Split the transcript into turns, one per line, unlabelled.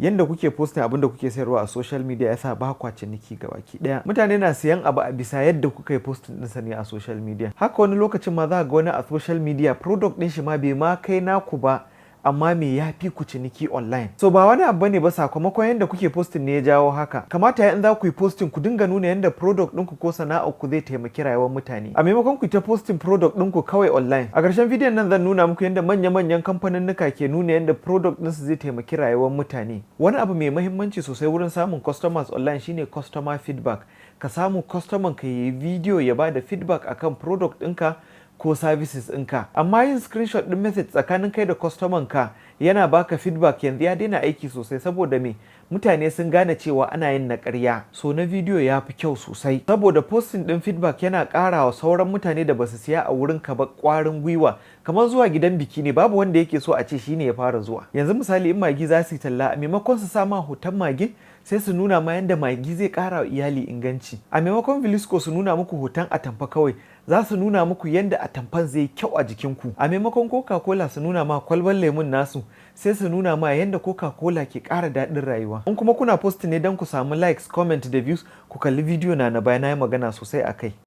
Yanda kuke posting abin da kuke sayarwa a social media yasa ba kwa ciniki gabaki ɗaya. Mutane na siyan abu a bisa yadda kuka yi posting ɗinsa ne a social media. Haka wani lokacin ma za ga wani a social media, product ɗin shi ma bai ma kai naku ba, amma me ya fi ku ciniki online. So ba wani abu bane ba, sakamakon yadda kuke posting ne ya jawo haka. Kamata ya in za ku yi posting, ku dinga nuna yadda product ɗinku ko sana'ar ku zai taimaki rayuwar mutane, a maimakon ku ta posting product ɗinku kawai online. A ƙarshen bidiyon nan zan nuna muku yadda manya-manyan kamfaninnika ke nuna yadda product ɗinsu zai taimaki rayuwar mutane. Wani abu mai mahimmanci sosai wurin samun customers online shine customer feedback. Ka samu customer ka yi video ya bada feedback akan product ɗinka ko services ɗinka. Amma yin screenshot ɗin message tsakanin kai da customer ka yana baka feedback yanzu ya daina aiki sosai. Saboda me? Mutane sun gane cewa ana yin na ƙarya. So na video ya fi kyau sosai, saboda posting ɗin feedback yana ƙara wa sauran mutane da basu siya a wurin ka ba ƙwarin gwiwa. Kamar zuwa gidan biki ne, babu wanda yake so a ce shine ya fara zuwa. Yanzu misali, in Maggi za su yi talla, a maimakon su sa ma hoton Maggi, sai su nuna ma yadda Maggi zai ƙara wa iyali inganci. A maimakon Vlisco su nuna muku hoton atamfa kawai, za su nuna muku yadda atamfan zai kyau a jikinku. A maimakon Coca-Cola su nuna ma kwalban lemun nasu, sai su nuna ma yadda Coca-Cola ke ƙara daɗin rayuwa. In kuma kuna post ne don ku samu likes, comment da views, ku kalli bidiyo na na baya, na yi magana sosai a kai.